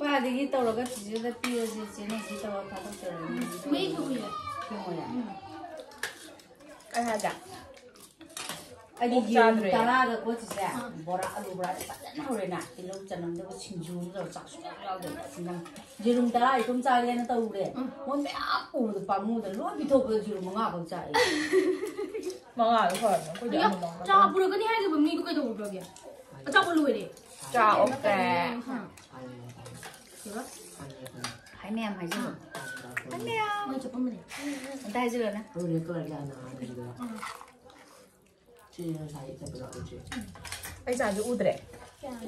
ꯄꯥꯗꯒꯤ ꯇꯧꯔꯒ ꯆꯤꯆꯦꯗ ꯄꯤꯔꯁꯦ, ꯆꯦꯅ ꯁꯤ ꯇꯧꯔ ꯊꯥꯗꯣꯛꯆꯔꯅꯤ꯫ ꯃꯩ ꯊꯨꯒꯤꯌꯦ꯫ ꯊꯦꯡꯉꯣꯏ ꯌꯥꯝ꯫ ꯎꯝ꯫ ꯑꯩ ꯍꯥꯏꯒꯦ꯫ ꯑꯩꯗꯤ ꯑꯣꯛ ꯌꯦꯔꯨꯝ ꯆꯥꯗ꯭ꯔꯦ꯫ ꯇꯔꯥꯒ ꯀꯣꯠꯆꯤꯁꯦ, ꯕꯣꯔꯥ, ꯑꯂꯨ ꯕꯣꯔꯥꯁꯦ ꯐꯖꯅ ꯍꯧꯔꯦꯅ, ꯇꯤꯜꯍꯧ ꯆꯅꯝꯗꯨꯒ ꯁꯤꯡꯖꯨ ꯑꯃ ꯇꯧꯔ ꯆꯥꯛ ꯁꯨꯡꯌꯥꯎ ꯌꯥꯎꯗꯕ ꯏꯟꯖꯥꯡ꯫ ꯌꯦꯔꯨꯝ ꯇꯔꯥ ꯏꯇꯣꯝ ꯆꯥꯒꯦꯅ ꯇꯧꯔꯦ꯫ ꯃꯣꯏ ꯃꯌꯥꯝ ꯎꯕꯗ ꯄꯥꯝꯃꯨꯗꯅ ꯂꯣꯏ ꯄꯤꯊꯣꯛꯄꯗ ꯌꯦꯔꯨꯝ ꯃꯉꯥ ꯈꯛ ꯆꯥꯏ꯫ ꯃꯉꯥꯗꯣ ꯐꯔꯕꯅꯦ꯫ ꯑꯩꯈꯣꯏꯗꯤ ꯑꯌꯥ, ꯑꯃꯃꯝ ꯆꯥ ꯄꯨꯔꯛꯀꯅꯤ ꯍꯥꯏꯈꯤꯕ ꯃꯤꯗꯨ ꯀꯩꯗꯧꯈ꯭ꯔꯒꯦ? ꯑꯆꯥꯄꯣꯠ ꯂꯣꯏꯔꯦ꯫ ꯆꯥ ꯑꯣꯛꯇ꯭ꯔꯦ꯫ ꯀꯩꯕ? ꯍꯥꯏ ꯃꯌꯥꯝ ꯍꯥꯏꯖꯜꯂꯣ꯫ ꯃꯣꯏ ꯆꯠꯄꯝꯕꯅꯦ꯫ ꯑꯝꯇ ꯍꯥꯏꯖꯜꯂꯣꯅꯦ꯫ ꯑꯗꯨꯅꯦ ꯀꯣꯏꯔꯒꯦ ꯍꯥꯟꯅ ꯍꯥꯟꯅꯒꯤꯗꯣ꯫ ꯁꯤ ꯉꯁꯥꯏ ꯆꯠꯄꯗꯣ ꯎꯗ꯭ꯔꯤ꯫ ꯑꯩ ꯆꯥꯁꯨ ꯎꯗ꯭ꯔꯦ꯫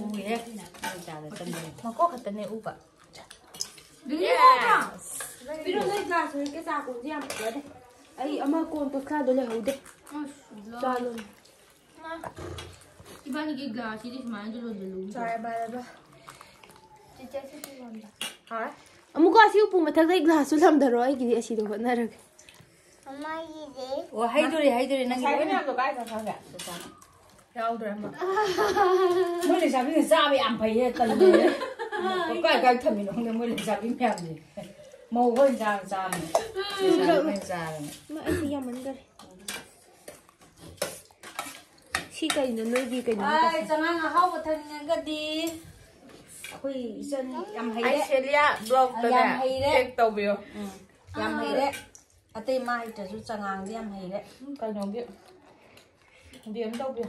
ꯎꯏꯌꯦ꯫ ꯅꯪ ꯆꯥꯗ ꯆꯪꯗ꯭ꯔꯦ꯫ ꯃꯀꯣꯛ ꯈꯛꯇꯅꯦ ꯎꯕ꯫ ꯂꯤꯂꯤ ꯎꯕ꯭ꯔꯥ? ꯄꯤꯔꯣ, ꯅꯣꯏ ꯒ꯭ꯂꯥꯁ ꯍꯧꯖꯤꯛꯀꯤ ꯆꯥ ꯀꯣꯟꯁꯦ ꯌꯥꯝ ꯐꯖꯗꯦ꯫ ꯑꯩ ꯑꯃ ꯀꯣꯟ ꯇꯣꯁꯂꯥꯗꯣ ꯂꯩꯍꯧꯗꯦ꯫ ꯑꯁ, ꯆꯥ ꯂꯣꯟ꯫ ꯏꯕꯥꯅꯤꯒꯤ ꯒ꯭ꯂꯥꯁꯁꯤꯗꯤ ꯁꯨꯃꯥꯏꯅꯁꯨ ꯂꯣꯟꯁꯤꯜꯂꯨ꯫ ꯆꯥꯔꯦ, ꯚꯥꯏ, ꯚꯥꯏ꯫ ꯆꯤꯆꯦ, ꯁꯤ ꯇꯨ ꯂꯣꯟꯗ꯫ ꯍꯥꯎꯔꯦ꯫ ꯑꯃꯨꯛꯀ ꯑꯁꯤ ꯎꯄꯨ ꯃꯊꯛꯇ ꯑꯩ ꯒ꯭ꯂꯥꯁꯁꯨ ꯊꯝꯊꯔꯣ, ꯑꯩꯒꯤꯗꯤ ꯑꯁꯤꯗ ꯍꯣꯠꯅꯔꯒꯦ꯫ ꯃꯃꯥꯒꯤꯗꯤ꯫ ꯑꯣ, ꯍꯩꯗꯣꯔꯦ, ꯍꯩꯗꯣꯔꯦ, ꯅꯪꯒꯤ ꯉꯁꯥꯏꯒꯤ ꯂꯣꯏꯅ꯫ ꯃꯌꯥꯝꯗꯣ ꯀꯥꯏ ꯆꯠꯈ꯭ꯔꯒꯦ? ꯌꯥꯎꯗ꯭ꯔꯦ ꯑꯃ꯫ ꯃꯣꯏ ꯂꯩꯁꯥꯕꯤꯅ ꯆꯥꯕ ꯌꯥꯝ ꯐꯩꯌꯦ, ꯇꯜꯂꯦ꯫ ꯀꯥꯏ ꯀꯥꯏ ꯊꯝꯃꯤꯅꯣ ꯈꯪꯗꯦ, ꯃꯣꯏ ꯂꯩꯁꯥꯕꯤ ꯃꯌꯥꯝꯁꯦ꯫ ꯃꯧ ꯍꯣꯏ ꯆꯥꯕ ꯆꯥꯕꯅꯦ꯫ ꯂꯩꯁꯥꯕꯤ ꯍꯣꯏ ꯆꯥꯕꯅꯦ꯫ ꯃꯥ ꯑꯩꯁꯦ ꯌꯥꯝꯃꯟꯈꯔꯦ꯫ ꯁꯤ ꯀꯩꯅꯣ, ꯅꯣꯏꯒꯤ ꯀꯩꯅꯣ? ꯑꯥꯏ, ꯆꯉꯥꯡ ꯑꯍꯥꯎꯕ ꯊꯛꯅꯤꯡꯉꯒꯗꯤ ꯑꯩꯈꯣꯏ ꯏꯆꯟ ꯌꯥꯝ ꯍꯩꯔꯦ꯫ ꯑꯩ ꯁꯦꯂꯤꯌꯥ ꯕ꯭ꯂꯣꯛꯇꯅꯦ ꯌꯥꯝ ꯍꯩꯔꯦ꯫ ꯆꯦꯛ ꯇꯧꯕꯤꯌꯣ꯫ ꯎꯝ, ꯌꯥꯝ ꯍꯩꯔꯦ꯫ ꯑꯇꯩ ꯃꯥ ꯍꯩꯇ꯭ꯔꯁꯨ ꯆꯉꯥꯡꯗꯤ ꯌꯥꯝ ꯍꯩꯔꯦ꯫ ꯎꯝ, ꯀꯩꯅꯣꯒꯤ ꯕꯦꯝ ꯇꯧꯕꯤꯌꯣ꯫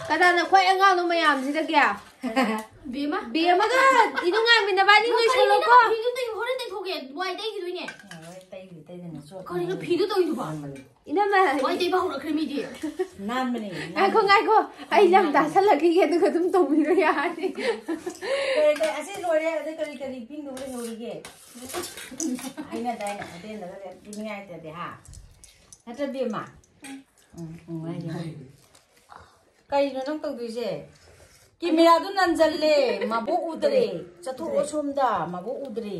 ꯀꯅꯥꯅ ꯈ꯭ꯋꯥꯏ ꯑꯉꯥꯡꯅꯣ ꯃꯌꯥꯝꯁꯤꯗꯒꯤ? ꯕꯦꯝꯃ꯫ ꯕꯦꯝꯃꯒ ꯏꯅꯨꯡꯉꯥꯟꯕꯤ ꯅꯕꯥꯅꯤ ꯀꯔꯤꯅꯣ ꯂꯣꯏꯁꯜꯂꯣꯀꯣ꯫ ꯐꯤꯗꯨ ꯇꯩ-, ꯍꯣꯔꯦꯟ ꯇꯩꯊꯣꯛꯀꯦ꯫ ꯋꯥꯏ ꯇꯩꯈꯤꯗꯣꯏꯅꯦ꯫ ꯍꯣꯏ, ꯇꯩꯕꯨꯗꯤ ꯇꯩꯗꯅ ꯆꯣꯠꯄꯅꯦ꯫ ꯀꯔꯤꯅꯣ ꯐꯤꯗꯨ ꯇꯧꯔꯤꯗꯨꯕꯣ? ꯅꯥꯟꯕꯅꯦ꯫ ꯏꯅꯝꯃ꯫ ꯋꯥꯏ ꯇꯩꯕ ꯍꯧꯔꯛꯈ꯭ꯔꯦ ꯃꯤꯗꯤ꯫ ꯅꯥꯟꯕꯅꯦ, ꯉꯥꯏꯈꯣ, ꯅꯥꯟꯕꯅꯦ꯫ ꯉꯥꯏꯈꯣ꯫ ꯑꯩ ꯂꯝ ꯇꯥꯁꯜꯂꯛꯈꯤꯒꯦ, ꯑꯗꯨꯒ ꯑꯗꯨꯝ ꯇꯧꯕꯤꯔꯣ ꯌꯥꯔꯅꯤ꯫ ꯀꯔꯤ, ꯀꯔꯤ, ꯑꯁꯤ ꯂꯣꯏꯔꯦ, ꯑꯗꯩ ꯀꯔꯤ, ꯀꯔꯤ ꯄꯤꯡꯗꯧꯕ ꯂꯩꯍꯧꯔꯤꯒꯦ? ꯍꯥꯏꯅꯗꯥꯏꯅꯦ, ꯑꯗꯦꯟꯗꯒꯗꯤ ꯄꯤꯅꯤꯡꯉꯥꯏ ꯂꯩꯇꯗꯦ, ꯍꯥ? ꯅꯠꯇ꯭ꯔ, ꯕꯦꯝꯃ? ꯎꯝ, ꯎꯝ, ꯍꯥꯏꯅꯦ꯫ ꯀꯩꯅꯣ ꯅꯪ ꯇꯧꯗꯣꯏꯁꯦ? ꯀꯦꯃꯦꯔꯥꯗꯣ ꯅꯟꯖꯜꯂꯦ, ꯃꯕꯣꯛ ꯎꯗ꯭ꯔꯦ꯫ ꯆꯠꯊꯣꯛꯑꯣ ꯁꯣꯝꯗ, ꯃꯕꯣꯛ ꯎꯗ꯭ꯔꯦ꯫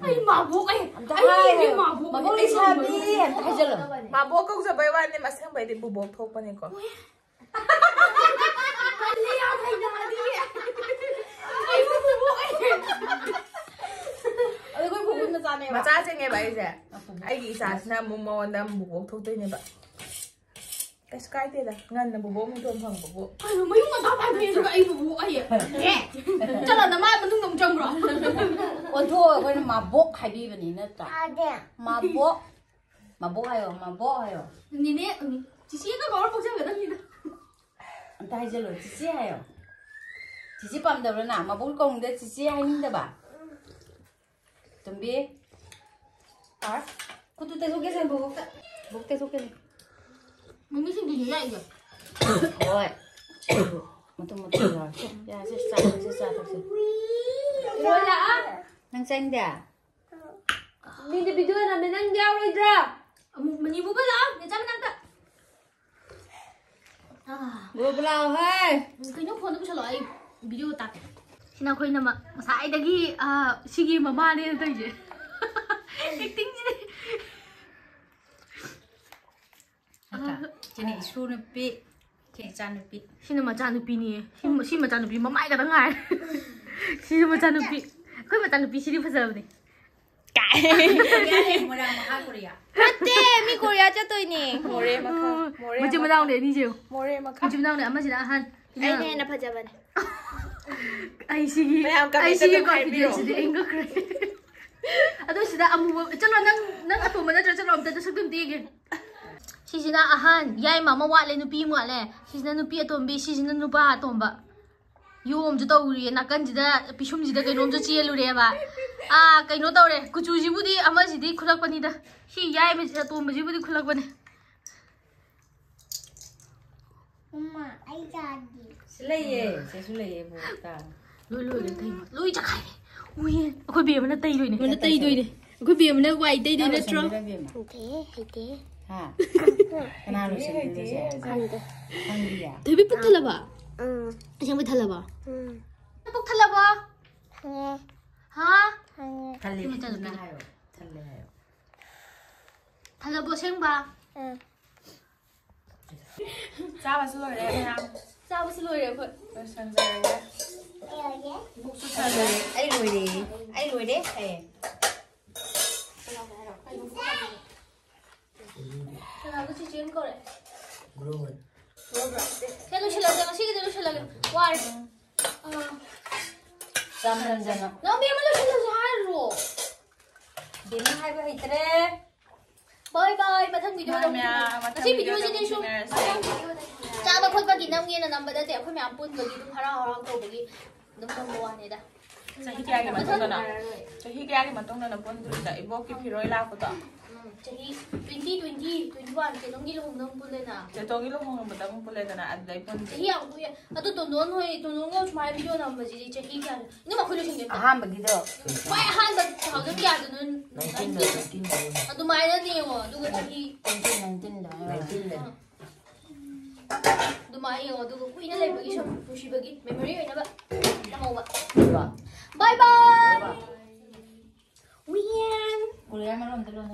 ꯑꯩ ꯃꯥꯕꯣꯛ, ꯑꯩ, ꯑꯝꯇ ꯑꯩ ꯍꯥꯏꯌꯣ꯫ ꯃꯤꯒꯤ ꯃꯥꯕꯣꯛ, ꯃꯕꯣꯛ ꯑꯩ ꯂꯩꯁꯥꯕꯤ, ꯃꯥꯕꯣꯛ꯫ ꯑꯝꯇ ꯍꯥꯏꯖꯜꯂꯣ꯫ ꯃꯥꯕꯣꯛ ꯀꯧꯖꯕꯩ ꯋꯥꯅꯤ, ꯃꯁꯦꯡꯕꯩꯗꯤ ꯕꯨꯕꯣꯛ ꯊꯣꯛꯄꯅꯤꯀꯣ꯫ ꯍꯣꯏ꯫ ꯇꯜꯂꯦ, ꯌꯥꯝ ꯍꯩꯅꯗꯤꯌꯦ꯫ ꯑꯩꯕꯨ ꯕꯨꯕꯣꯛ ꯑꯩ꯫ ꯑꯗꯣ ꯑꯩꯈꯣꯏ ꯕꯨꯕꯣꯛ ꯃꯆꯥꯅꯦꯕ꯫ ꯃꯆꯥꯁꯤꯡꯅꯦꯕ ꯑꯩꯁꯦ꯫ ꯑꯩꯒꯤ ꯏꯆꯥꯁꯤꯅ ꯑꯃꯨꯛ ꯃꯉꯣꯟꯗ ꯑꯃꯨꯛ ꯕꯨꯕꯣꯛ ꯊꯣꯛꯇꯣꯏꯅꯦꯕ꯫ ꯀꯩꯁꯨ ꯀꯥꯏꯗꯦꯗ, ꯉꯟꯅ ꯕꯨꯕꯣꯛ ꯃꯤꯡꯊꯣꯟ ꯐꯪꯕꯕꯨ꯫ ꯀꯩꯅꯣ, ꯃꯌꯨꯝ ꯉꯟꯇꯥ ꯄꯥꯟꯊꯣꯛꯑꯦ, ꯑꯗꯨꯒ ꯑꯩ ꯕꯨꯕꯣꯛ ꯑꯩ? ꯑꯦ? ꯆꯠꯂꯣ, ꯅꯃꯥ ꯃꯅꯨꯡꯗ ꯑꯃꯨꯛ ꯆꯪꯕ꯭ꯔꯣ? ꯑꯣꯟꯊꯣꯛꯑꯣ, ꯑꯩꯈꯣꯏꯅ ꯃꯥꯕꯣꯛ ꯍꯥꯏꯕꯤꯕꯅꯤ, ꯅꯠꯇ꯭ꯔꯥ? ꯇꯥꯗꯦ꯫ ꯃꯥꯕꯣꯛ꯫ ꯃꯥꯕꯣꯛ ꯍꯥꯏꯌꯣ, ꯃꯥꯕꯣꯛ ꯍꯥꯏꯌꯣ꯫ ꯅꯦꯅꯦ, ꯎꯝ, ꯆꯤꯆꯦꯒ ꯀꯧꯔ ꯄꯣꯛꯆꯒꯗꯕꯅꯤꯗ꯫ ꯑꯝꯇ ꯍꯥꯏꯖꯜꯂꯣ, ꯆꯤꯆꯦ ꯍꯥꯏꯌꯣ꯫ ꯆꯤꯆꯦ ꯄꯥꯝꯗꯕ꯭ꯔꯥ ꯅꯪ? ꯃꯥꯕꯣꯛ ꯀꯧꯅꯤꯡꯗ ꯆꯤꯆꯦ ꯍꯥꯏꯅꯤꯡꯗꯕ? ꯇꯣꯝꯕꯤ꯫ ꯑꯥ? ꯈꯨꯠꯇꯨ ꯇꯩꯊꯣꯛꯀꯦꯁꯦ, ꯕꯣꯕꯣꯛꯇ꯫ ꯕꯣꯛ ꯇꯩꯊꯣꯛꯀꯦꯁꯦ꯫ ꯃꯤꯃꯤ ꯁꯤꯡꯖꯨꯁꯨ ꯌꯥꯏꯌꯦ꯫ ꯍꯣꯏ꯫ ꯃꯇꯨꯝ ꯃꯇꯨꯝ ꯌꯥꯎꯔꯦ꯫ ꯁꯦ, ꯌꯥꯔꯦ, ꯁꯦ, ꯆꯥ ꯊꯛꯁꯦ, ꯆꯥ ꯊꯛꯁꯦ꯫ ꯂꯣꯏꯔꯦ, ꯑꯥ? ꯅꯪ ꯆꯪꯗꯦ? ꯃꯤꯗꯤ ꯚꯤꯗꯤꯑꯣ ꯅꯝꯃꯦ, ꯅꯪꯗꯤ ꯌꯥꯎꯔꯣꯏꯗ꯭ꯔꯥ? ꯑꯃꯨꯛ ꯃꯅꯤ ꯄꯨꯕ ꯂꯥꯛꯑꯣ, ꯅꯦꯆꯥ ꯃꯅꯥꯛꯇ꯫ ꯑꯥ꯫ ꯒ꯭ꯔꯨꯞ ꯂꯥꯛꯑꯣ ꯍꯦ꯫ ꯀꯩꯅꯣ ꯐꯣꯟꯗꯣ ꯄꯨꯁꯜꯂꯛꯑꯣ, ꯑꯩ ꯚꯤꯗꯤꯑꯣ ꯇꯥꯛꯀꯦ꯫ ꯁꯤꯅ ꯑꯩꯈꯣꯏꯅ ꯃ-, ꯉꯁꯥꯏꯗꯒꯤ, ꯑꯥ, ꯁꯤꯒꯤ ꯃꯃꯥꯅꯦꯅ ꯇꯧꯔꯤꯁꯦ꯫ ꯑꯦꯛꯇꯤꯡꯁꯤꯗꯤ꯫ ꯅꯠꯇ꯭ꯔꯥ? ꯁꯤꯅ ꯏꯁꯨ ꯅꯨꯄꯤ, ꯁꯤ ꯏꯆꯥ ꯅꯨꯄꯤ꯫ ꯁꯤꯅ ꯃꯆꯥ ꯅꯨꯄꯤꯅꯤꯌꯦ꯫ ꯁꯤ, ꯁꯤ ꯃꯆꯥ ꯅꯨꯄꯤ ꯃꯃꯥꯏ ꯈꯛꯇ ꯉꯥꯏꯔꯦ꯫ ꯁꯤꯁꯨ ꯃꯆꯥ ꯅꯨꯄꯤ꯫ ꯑꯩꯈꯣꯏ ꯃꯆꯥ ꯅꯨꯄꯤꯁꯤꯗꯤ ꯐꯖꯕꯅꯦ꯫ ꯀꯥꯏ? ꯀꯣꯔꯤꯌꯥ ꯂꯩ, ꯃꯣꯏꯔꯥꯡ ꯃꯈꯥ ꯀꯣꯔꯤꯌꯥ꯫ ꯅꯠꯇꯦ, ꯃꯤ ꯀꯣꯔꯤꯌꯥ ꯆꯠꯇꯣꯏꯅꯦ꯫ ꯃꯣꯔꯦ ꯃꯈꯥ, ꯎꯝ, ꯃꯣꯔꯦ ꯃꯆꯤꯟ ꯃꯈꯥ꯫ ꯃꯅꯥꯎꯅꯦ ꯑꯅꯤꯁꯦ꯫ ꯃꯣꯔꯦ ꯃꯈꯥ꯫ ꯃꯆꯤꯟ ꯃꯅꯥꯎꯅꯦ, ꯑꯃꯁꯤꯅ ꯑꯍꯟ, ꯁꯤꯅ ꯑꯩꯅ ꯍꯦꯟꯅ ꯐꯖꯕꯅꯦ꯫ ꯑꯩ ꯁꯤꯒꯤ, ꯃꯌꯥꯝ comment ꯑꯩ ꯁꯤꯒꯤ ꯑꯗꯨꯝ ꯍꯥꯏꯕꯤꯔꯣ꯫ Confidence ꯁꯤꯗꯤ ꯑꯩ ꯉꯛꯈ꯭ꯔꯦ꯫ ꯑꯗꯣ ꯁꯤꯗ ꯑꯃꯨꯕ, ꯆꯠꯂꯣ ꯅꯪ, ꯅꯪ ꯑꯇꯣꯝꯕ ꯅꯠꯇ꯭ꯔꯥ? ꯆꯠꯂꯣ ꯑꯝꯇ ꯅꯁꯛꯇꯣ ꯑꯝꯇ ꯌꯦꯡꯒꯦ꯫ ꯁꯤꯁꯤꯅ ꯑꯍꯟ, ꯌꯥꯏꯃ ꯑꯃ ꯋꯥꯠꯂꯦ, ꯅꯨꯄꯤ ꯑꯃ ꯋꯥꯠꯂꯦ꯫ ꯁꯤꯁꯤꯅ ꯅꯨꯄꯤ ꯑꯇꯣꯝꯕꯤ, ꯁꯤꯁꯤꯅ ꯅꯨꯄꯥ ꯑꯇꯣꯝꯕ꯫ ꯌꯣꯝꯁꯨ ꯇꯧꯔꯤꯌꯦ, ꯅꯥꯀꯟꯁꯤꯗ ꯄꯤꯁꯨꯝꯁꯤꯗ ꯀꯩꯅꯣꯝꯁꯨ ꯆꯦꯜꯂꯨꯔꯦꯕ꯫ ꯑꯥ, ꯀꯩꯅꯣ ꯇꯧꯔꯦ, ꯀꯨꯆꯨꯁꯤꯕꯨꯗꯤ ꯑꯃꯁꯤꯗꯤ ꯈꯨꯠꯂꯛꯄꯅꯤꯗ, ꯁꯤ ꯌꯥꯏꯃꯁꯤ ꯑꯇꯣꯝꯕꯁꯤꯕꯨꯗꯤ ꯈꯨꯠꯂꯛꯄꯅꯦ꯫ ꯃꯃꯥ, ꯑꯩ ꯆꯥꯗꯦ꯫ ꯁꯤ ꯂꯩꯌꯦ, ꯁꯤꯁꯨ ꯂꯩꯌꯦ, ꯕꯣꯛꯇ꯫ ꯂꯣꯏ ꯂꯣꯏꯔꯦ, ꯇꯩ-, ꯂꯣꯏ ꯆꯈꯥꯏꯔꯦ꯫ ꯎꯏꯌꯦ, ꯑꯩꯈꯣꯏ ꯕꯦꯝꯃꯅ ꯇꯩꯗꯣꯏꯅꯦ꯫ ꯕꯦꯝꯃꯅ ꯇꯩꯗꯣꯏꯅꯦ꯫ ꯑꯩꯈꯣꯏ ꯕꯦꯝꯃꯅ ꯋꯥꯏ ꯇꯩꯗꯣꯏ ꯅꯪ ꯅꯠꯇ꯭ꯔꯣ? ꯂꯣꯏꯁꯟꯗꯣꯏꯔꯥ, ꯕꯦꯝꯃ? ꯍꯩꯇꯦ, ꯍꯩꯇꯦ꯫ ꯍꯥ? ꯀꯅꯥ ꯂꯣꯏꯁꯟꯗꯣꯏꯅꯣ ꯁꯦ? ꯈꯪꯗꯦ꯫ ꯈꯪꯗꯤꯌꯦ? ꯊꯣꯏꯕꯤ ꯄꯨꯛ ꯊꯜꯂꯕ? ꯎꯝ꯫ ꯑꯁꯦꯡꯕꯩ ꯊꯜꯂꯕ? ꯎꯝ꯫ ꯄꯨꯛ ꯊꯜꯂꯕ? ꯊꯜꯂꯦ꯫ ꯍꯥ? ꯊꯜꯂꯦ꯫ ꯊꯜꯂꯦ, ꯁꯤ ꯃꯆꯥ ꯅꯨꯄꯤꯅ ꯅꯨꯄꯤꯅ꯫ ꯍꯥꯏꯌꯣ꯫ ꯊꯜꯂꯦ ꯍꯥꯏꯌꯣ꯫ ꯊꯜꯂꯕꯣ ꯑꯁꯦꯡꯕ? ꯎꯝ꯫ ꯆꯥꯕꯁꯨ ꯂꯣꯏꯔꯦ ꯃꯌꯥꯝ꯫ ꯆꯥꯕꯁꯨ ꯂꯣꯏꯔꯦ ꯑꯩꯈꯣꯏ꯫ ꯂꯣꯏꯁꯟꯖꯔꯒꯦ꯫ ꯂꯣꯏꯔꯦ꯫ ꯕꯨꯛꯁꯨ ꯑꯩ ꯊꯜꯂꯦ꯫ ꯂꯣꯏꯔꯦ, ꯑꯩ ꯂꯣꯏꯔꯦ, ꯑꯩ ꯂꯣꯏꯔꯦ ꯍꯥꯏꯌꯦ꯫ ꯀꯅꯥꯗꯣ ꯆꯤꯆꯦꯅ ꯀꯧꯔꯦ? ꯒ꯭ꯔꯣꯕꯔ꯫ ꯒ꯭ꯔꯣꯕꯔ꯫ ꯁꯦ, ꯂꯣꯏꯁꯤꯜꯂꯁꯦ, ꯉꯁꯤꯒꯤꯗꯤ ꯂꯣꯏꯁꯤꯜꯂꯒꯦ꯫ ꯋꯥꯔꯦ꯫ ꯑꯥ꯫ ꯆꯥꯝ ꯍꯟꯖꯅ꯫ ꯅꯪ ꯃꯤ ꯑꯃ ꯂꯣꯏꯁꯤꯜꯂꯁꯦ ꯍꯥꯏꯔꯣ꯫ ꯕꯦꯝꯃ ꯍꯥꯏꯕ ꯍꯩꯇ꯭ꯔꯦ꯫ Bye bye, ꯃꯊꯪ ꯚꯤꯗꯤꯑꯣꯗ ꯃꯌꯥꯝ, ꯑꯃꯨꯛ ꯃꯊꯪ ꯊꯦꯡꯅꯔꯁꯤ꯫ ꯉꯁꯤ ꯚꯤꯗꯤꯑꯣꯁꯤꯗꯤ ꯁꯨꯝ ꯊꯦꯡꯅꯔꯁꯤ꯫ ꯆꯥꯕ ꯈꯣꯠꯄꯒꯤ ꯅꯝꯒꯦꯅ ꯅꯝꯕ ꯅꯠꯇꯦ, ꯑꯩꯈꯣꯏ ꯃꯌꯥꯝ ꯄꯨꯟꯕꯒꯤ ꯑꯗꯨꯝ ꯍꯔꯥꯎ ꯍꯔꯥꯎ ꯇꯧꯕꯒꯤ ꯑꯗꯨꯝ ꯅꯝꯕ ꯋꯥꯅꯤꯗ꯫ ꯆꯍꯤ ꯀꯌꯥꯒꯤ ꯃꯇꯨꯡꯗꯅꯣ? ꯃꯊꯪ ꯆꯍꯤ ꯀꯌꯥꯒꯤ ꯃꯇꯨꯡꯗꯅꯣ ꯄꯨꯟꯗꯣꯏꯁꯦ? ꯏꯕꯣꯛꯀꯤ ꯐꯤꯔꯣꯏ ꯂꯥꯛꯄꯗꯣ? ꯆꯍꯤ ꯇ꯭ꯋꯦꯟꯇꯤ ꯇ꯭ꯋꯦꯟꯇꯤ ꯇ꯭ꯋꯦꯟꯇꯤ ꯋꯥꯟ ꯀꯩꯅꯣꯝꯒꯤ ꯂꯨꯍꯣꯡꯕꯗ ꯑꯃꯨꯛ ꯄꯨꯜꯂꯦꯅ꯫ ꯆꯦꯇꯣꯡꯒꯤ ꯂꯨꯍꯣꯡꯕꯗ ꯑꯃꯨꯛ ꯄꯨꯜꯂꯦꯗꯅ, ꯑꯗꯨꯗꯩ ꯄꯨꯟꯗ꯭ꯔꯦ꯫ ꯆꯍꯤ ꯌꯥꯝ ꯀꯨꯏꯔꯦ꯫ ꯑꯗꯣ ꯇꯣꯟꯗꯣꯟ ꯍꯣꯏ, ꯇꯣꯟꯗꯣꯟꯒ ꯁꯨꯃꯥꯏꯅ ꯚꯤꯗꯤꯑꯣ ꯅꯝꯕꯁꯤꯗꯤ ꯆꯍꯤ ꯀꯌꯥꯅꯣ? ꯏꯅꯝꯃ, ꯑꯩꯈꯣꯏ ꯂꯣꯏꯁꯤꯟꯒꯦ꯫ ꯑꯍꯥꯟꯕꯒꯤꯗꯣ ꯈ꯭ꯋꯥꯏ ꯑꯍꯥꯟꯕ ꯇꯨ ꯊꯥꯎꯖꯟ ꯀꯌꯥꯗꯅꯣ? ꯅꯥꯏꯟꯇꯤꯟꯗ ꯅꯥꯏꯟꯇꯤꯟꯗ ꯑꯗꯨꯃꯥꯏꯅꯅꯦ ꯌꯦꯡꯉꯣ꯫ ꯑꯗꯨꯒ ꯆꯍꯤ ꯅꯥꯏꯟꯇꯤꯟ ꯅꯥꯏꯟꯇꯤꯟꯗ ꯑꯥ꯫ ꯑꯗꯨꯃꯥꯏꯅ ꯌꯦꯡꯉꯣ꯫ ꯑꯗꯨꯒ ꯀꯨꯏꯅ ꯂꯩꯕꯒꯤ ꯁꯨꯝ ꯅꯨꯡꯁꯤꯕꯒꯤ ꯃꯦꯃꯣꯔꯤ ꯑꯣꯏꯅꯕ ꯊꯝꯍꯧꯕ꯫ Bye bye. We end. Korea ꯃꯔꯣꯟꯗ ꯂꯣꯟ